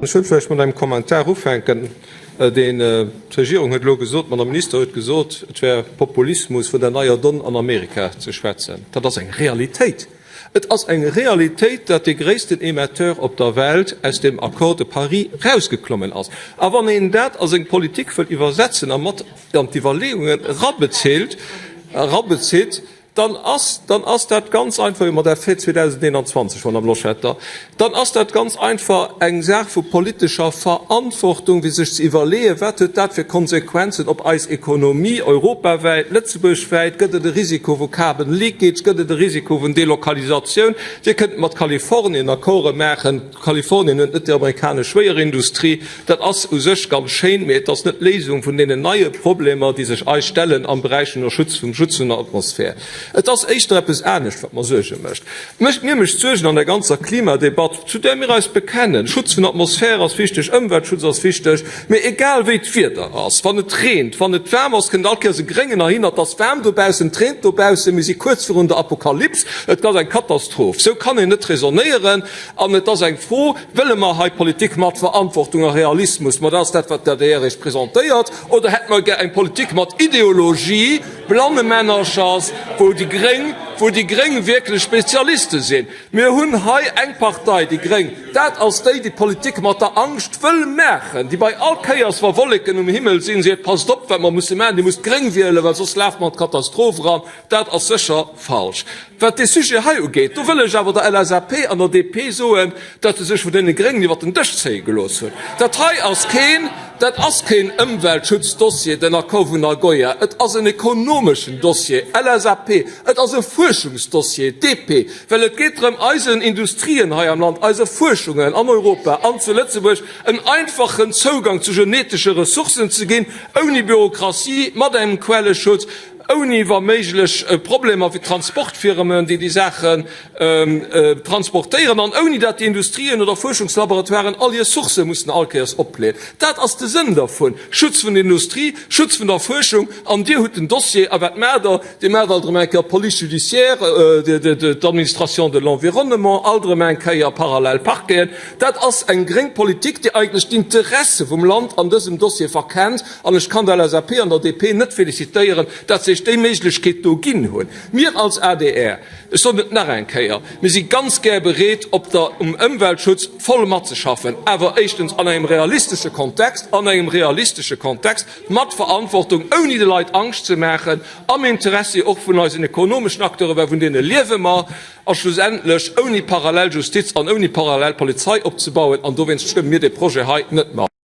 Ech wëll vläicht mat engem Kommentar ufänken, deen d'Regierung huet elo gesot, d'Madame Minister huet gesot, et wär Populismus vun der neier Donn an Amerika ze schwätzen. Dat ass eng Realitéit. Et ass eng Realitéit, datt dee gréissten Emetteur op der Welt aus dem Accord de Paris rausgeklommen ass. A wann een dat a seng Politik wëll iwwersetzen a mat an d'Iwwerleeungen erabezilt, erabezitt, dann ass, dann ass dat ganz einfach, mat Effet 2021, Madame Loschetter, dann ass dat ganz einfach eng Saach vu politescher Verantwortung, fir sech ze iwwerleeën, wat huet dat fir Konsequenzen op eis Ekonomie europawäit, lëtzebuergwäit, gëtt et e Risiko vu Carbon Leakage, gëtt et e Risiko vun Delokalisatioun? Dir kënnt mat Kalifornien Accorde maachen, Kalifornien huet net déi amerikanesch Schwéierindustrie. Dat ass u sech ganz schéin, mee et ass net d'Léisung vun deenen neie Problemer, déi sech eis stellen am Beräich vun der Schutz, vum Schutz vun der Atmosphär. Et ass éischter eppes anescht, wat mer Suerge mécht. Mécht mir mécht Suergen an der ganzer Klimadebatt, zu där mir eis bekennen, Schutz vun der Atmosphär ass wichteg, Ëmweltschutz ass wichteg, mee egal wéi d'Wieder ass, wann et reent, wann et waarm ass, kënnt all Kéiers e Gréngen erhinner, et ass waarm dobaussen, et reent dobaussen, mir si kuerz virun der Apokalyps, et ass eng Katastroph. Sou kann een net raisonnéieren. An et ass eng Fro, Wëlle mer hei Politik mat Verantwortung a Realismus, ma dat ass dat, wat d'ADR Iech presentéiert, oder hätte mer gär eng Politik mat Ideologie, Blannemännerchers, wou déi Gréng, wou déi Gréng wierklech Spezialiste sinn? Mir hunn hei eng Partei, déi Gréng, dat ass déi, déi Politik mat der Angscht wëll maachen, déi bei all Kéiers, wa Wolleken um Himmel sinn, seet, Passt op, wat mer musse maachen, Dir musst d'Gréng wielen, well soss lafe mer an d'Katastroph eran. Dat ass sécher falsch. Wat dee Sujet hei ugeet, do wëll ech awer der LSAP an der DP soen, datt se sech vun deene Gréngen iwwer den Dësch zéie gelooss hunn. Dat hei ass keen, dat ass keen Ëmweltschutzdossier, den Accord vun Nagoya. Et ass en ekonomeschen Dossier, LSAP. Et ass e Fuerschungsdossier, DP, well et geet drëm, eisen Industrien hei am Land, eise Fuerschungen an Europa an zu Lëtzebuerg en einfachen Zougang zu genetesche Ressourcen ze ginn, ouni Bürokratie, mat engem Quelleschutz. ouni wa méiglech Problemer fir d'Transportfirmen, déi déi Saachen transportéieren, an ouni dat déi Industrien oder Fuerschungslaboratoiren all hir Sourcë mussen all Kéiers opleeën. Dat ass de Sënn dervun, Schutz vun der Industrie, Schutz vun der Fuerschung. An Dir hutt den Dossier, a wat maacht Der? Dir maacht alt erëm eng Kéier d'Police judiciaire, d'Administration de l'environnement, alt erëm eng Kéier parallel Parqueten. Dat ass eng gréng Politik, déi eigentlech d'Interesse vum Land an dësem Dossier verkennt. An ech kann der LSAP an der DP net félicitéieren, dat se sech déi Méiglechkeet do ginn hunn. Mir als adr, ech soen et nach eng Kéier, mir si ganz gär bereet, op der, um Ëmweltschutz voll matzeschaffen, awer éischtens an engem realistesche Kontext, an engem realistesche Kontext, mat Verantwortung, ouni de Leit Angscht ze maachen, am Interessi och vun eisen ekonomeschen Acteuren, well vun deene liewe mer, a schlussendlech ouni parallel Justiz an ouni parallel Polizei opzebauen. An dowéinst stëmme mir dee Projet hei net mat.